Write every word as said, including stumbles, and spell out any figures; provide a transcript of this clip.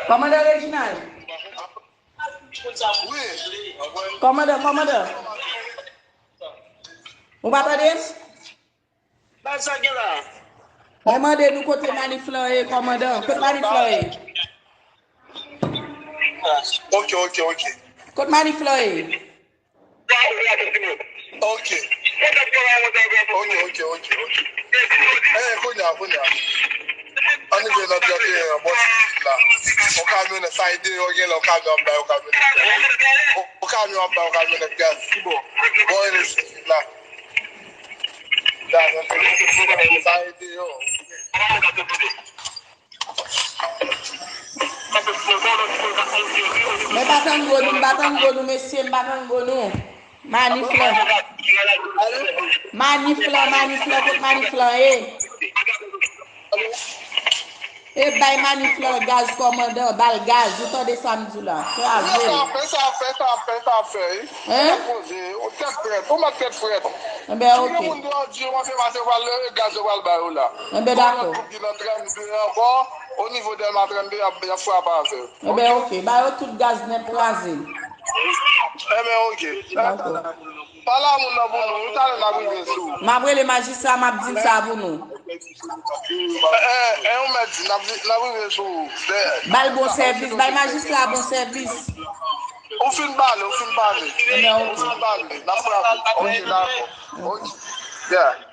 Kòmandan Reginald. Wi. Kòmandan, kòmandan. Ou pa tande m? Sa gen la? Mwen mande nou kote manif lan ye, kòmandan. Kote manif lan ye? Ok, ok, ok. Kote manif lan ye? Ok. Ok, ok, ok, ok. Eh, kounye a, kounye a. Ann rive nan trannde en an, bò ti la. On kamyonèt, sa e deyò, gen la, on kamyon ap bay, on kamyonèt. On, on kamyon ap bay, on kamyonèt gaz. Ki bò? Bò N S la. Gaz, sa e deyò. Mwen pa tann gwo nou, m pa tann gwo nou, mesye, m pa tann gwo nou. Manif lan. Manif lan, manif lan, kot manif lan ye? E bay manif lan gaz, kòmandan, ba l gaz, ou tande sa m di w la. Kraze l. Sa fè, sa fè, sa fè, sa fè, wi. Hein? Poze, ou tèt frèt, ou mèt tèt frèt. Enben, ok. Tout moun deyò di yo panse pase yo pral leve gaz yo pral ba yo la. Enben, dakò. Yon lòt gwoup ki nan trannde ankò, o nivo Dèlma trannde, y ap, y ap frape avè yo. Enben, ok. Ba yo tout gaz nèt, kraze l. Enben, ok. Dakò. Pale a moun nan pou nou, wi, talè n ap rive sou ou. M ap rele majistra, m ap di l sa pou nou. Eh, eh, ou mèt di, n ap, n ap rive sou ou. Ba l bon sèvis, bay majistra bon sèvis. Ou fin pale, ou fin pale. Enben, ok. Ou fin pale, n ap frape. Ok, dakò. Ok. Yeah.